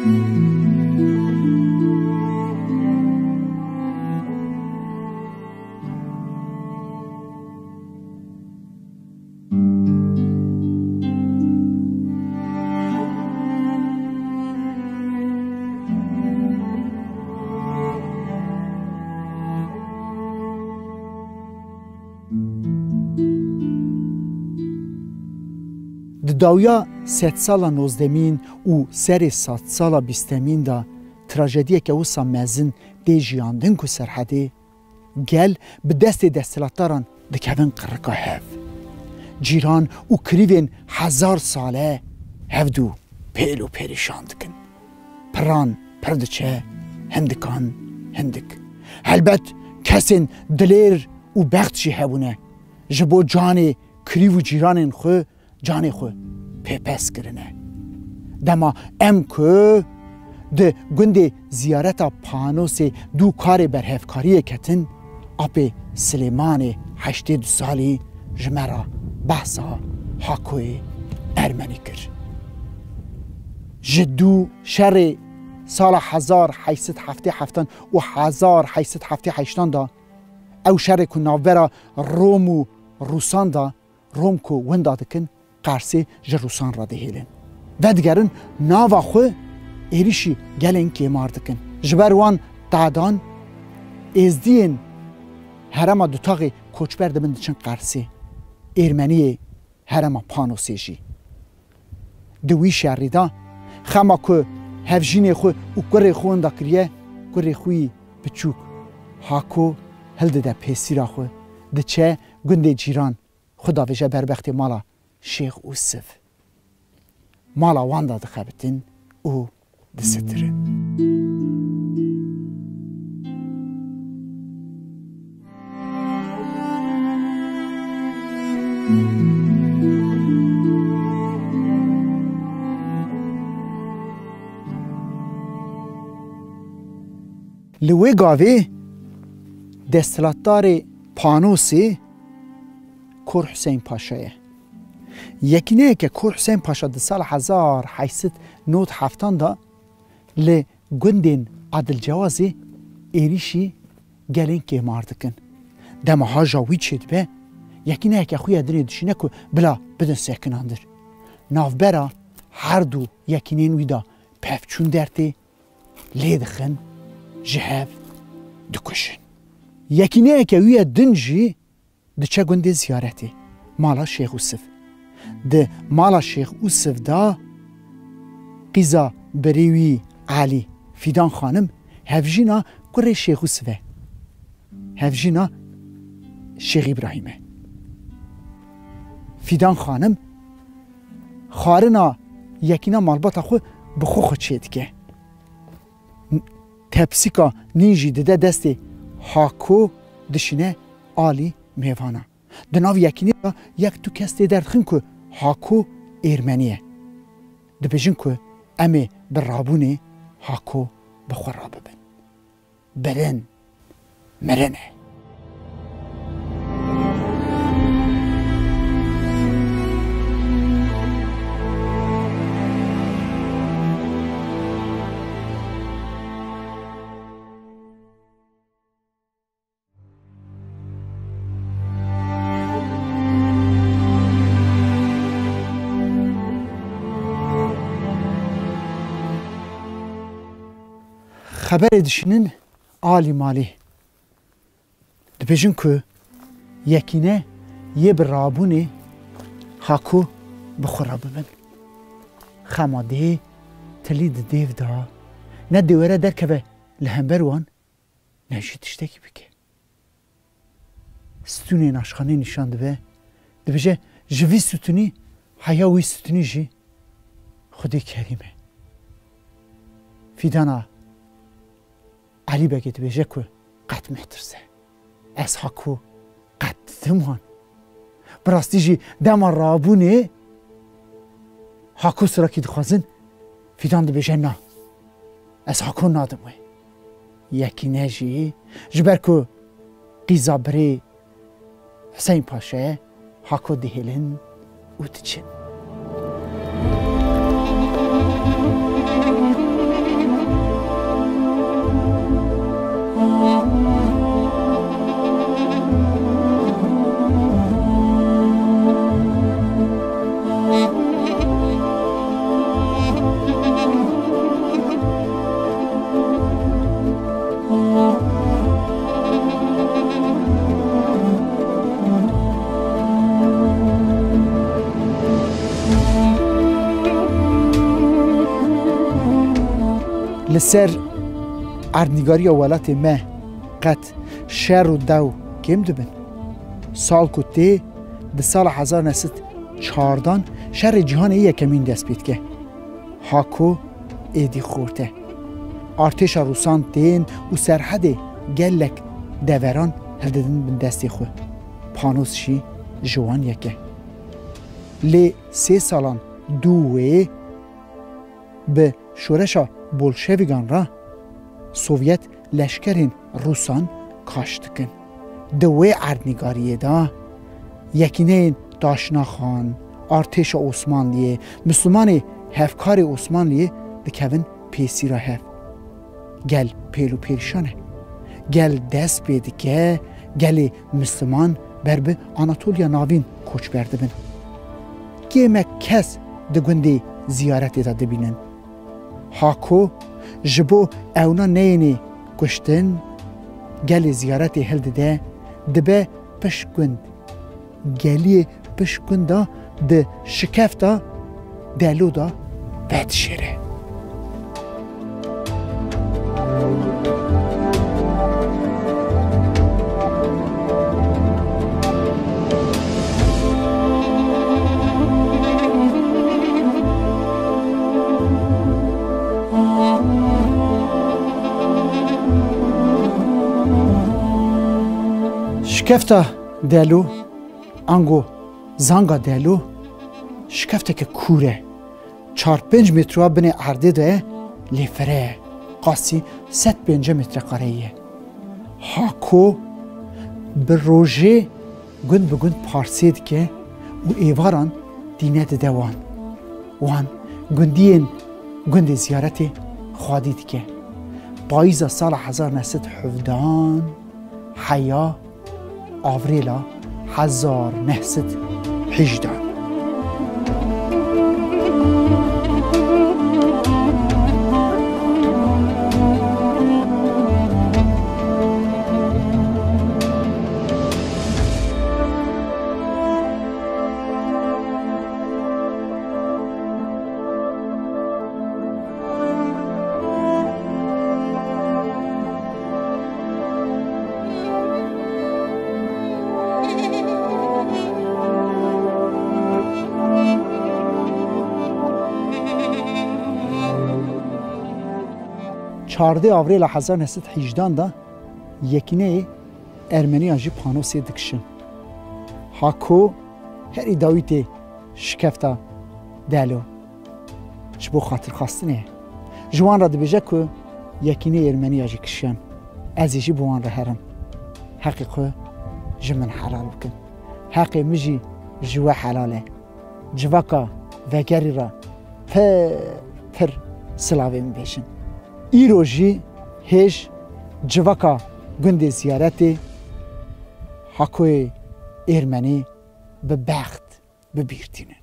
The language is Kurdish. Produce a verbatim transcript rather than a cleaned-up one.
Di dawiya sedsala nozdemîn û serê sedsala bîstemîn de trajediyeke wisa mezin tê jiyandin ku Serhedê gel bi destê desthilatdaran dikevin qirika hev. Cîran û kirîvên hezar sale hevdû pêl û perîşan dikin. Piran pir diçe, hindikan hindik. Helbet kesên dilêr û bext jî hebûne. Ji bo canê kirîv û cîranên xwe canê xwe pêpes kirine. Dema em ku di gundê ziyareta Panosê dû karê berhevkariyê ketin, apê Silêmanê heştê du salî ji me re behsa Hakoyê Ermenî kir. Ji dû şerê sala hezar heyt sed heftê heftan û hezar heyt sed heftê heştan de, ew şerê ku navbera Rom û Rûsan de, Rom ku winda dikin, Qersê ji Rûsan re dihêlin. Vedigerin nava xwe êrîşî gelên kêmar dikin. Ji ber wan tadan êzdiyên herêma Dutaxê koçber dibin diçin Qersê. Êrmeniyê herêma Panosê jî. Di wî şerî de xema ku hevjînê xwe û kurê xwe winda kiriye, kurê xwe yî biçûk Hako hildide pêsîra xwe, diçe gundê cîran, xwe davêje berbextê mala Şêx Ûsiv. Mala wan de dixebitin û disitirin. Li wê gavê desthilatdarê Panosê Kor Huseyîn Paşa ye. Yekîneyeke Kor Huseyîn Paşa di sala hezar heyt sed nod heftan de li gundên Adilcewazê êrîşî gelên kêmar dikin. Dema haja wî çêdibe, yekîneyeke xwe ya dinê dişîne ku bila bidin sekinandin. Navbera her du yekîneyên wî de pevçûn dertê, lê dixin, ji hev dikujin. Yekîneyeke wî ya din jî diçe gundê ziyaretê, mala Şêx Ûsiv. Di mala Şêx Ûsiv de qîza birê wî Elî, Fîdan Xanim, hevjîna kurê Şêx Ûsiv e. Hevjîna Şêx Îbrahîm e. Fîdan Xanim xwarina yekîna malbata xwe bi xwe xwe çêdike. Tepsîka nîn jî dide destê Hako, dişîne alî mêvana. Di nav yekînê de yek du kes tê derdixin ku Hako êrmenî ye. Dibêjin ku em ê bi rabûnê Hako bi xwe rabibin. Birin, mirin e. Xeberê dişînin alî malî. Dibêjin ku yekîne yê bi rabûnê Hako bi xwe re bibin. Xema dê tilî di dêv de, ne dê were derkeve li hember wan, ne jî tiştekî bike. Stûnên aşxanê nîşan dibe, dibêje, ji vî stûnî heya wî stûnî jî Xwedê kerîm e. Fîdana Elî Begê dibêje ku qet metirse. Ez Hako qet didim wan. Bi rastî jî dema rabûnê Hako sirakî dixwazin, Fîdan dibêje, na, ez Hako nadim wê. Yekîne jî ji ber ku qîza birê Huseyîn Paşa ye, Hako dihêlin û diçin. Li ser erdnîgariya welatê me qet şer û dew kêm dibin. Sal ku tê, di sala hezar neh sed çardan şerê cîhanê yekemîn dest pê dike. Hako êdî xort e. Artêşa Rûsan tên û serhedê gelek deveran hildidin bin destê xwe. Panos jî ji wan yek e. Lê sê salan dû wê bi şoreşa Bolşevîgan re Sovyet leşkerên Rûsan kaş dikin. Di wê erdnîgariyê de yekîneyên daşnaxan, artêşa Osmanliyê, Mislimanê hevkarê Osmanliyê dikevin pêsîra hev. Gel pêl û pêrîşan e. Gel dest pê dike gelê Misliman ber bi Anatoliya Navîn koçber dibin. Kêmek kes di gundê ziyaretê de dibînin. Hako ji bo ewna neyênê kuştin, gelê ziyaretê hildide, dibe pişt gund. Geliyê pişt gunda di şikefta Delo de vedişêre. Şikefta Delo, ango zanga Delo, şikefteke kûr e. Çar pênc metroya binê erdê de ye, lê fireh e. Qasî sed pêncî metrekareyî ye. Hako bi rojê gund bi gund parsê dike û êvaran tîne dide wan. Wan gundiyên gundê ziyaretê xwedî dike. Payîza sala hezar neh sed hevdehan heya Avrêla hezar neh sed hejdehan. Çardê Avrêla hezar neh sed hejdehan de Yekîneyê Ermeniyan jî panosê dikişin. Hako herî dawî tê şikefta Delo. Ji bo xatirxwestinê ji wan re dibêje ku Yekîneyê Ermeniya jî kişiyan. Ez ê jî bi wan re herim. Heqê xwe ji min helal bikin. Heqê min jî ji we helal e. Civaka vegerî re pir pir silavê min bêjin. Îro jî hêj civaka gundê Ziyaretê Hakoyê Êrmenî bi bext bi bîr tînin.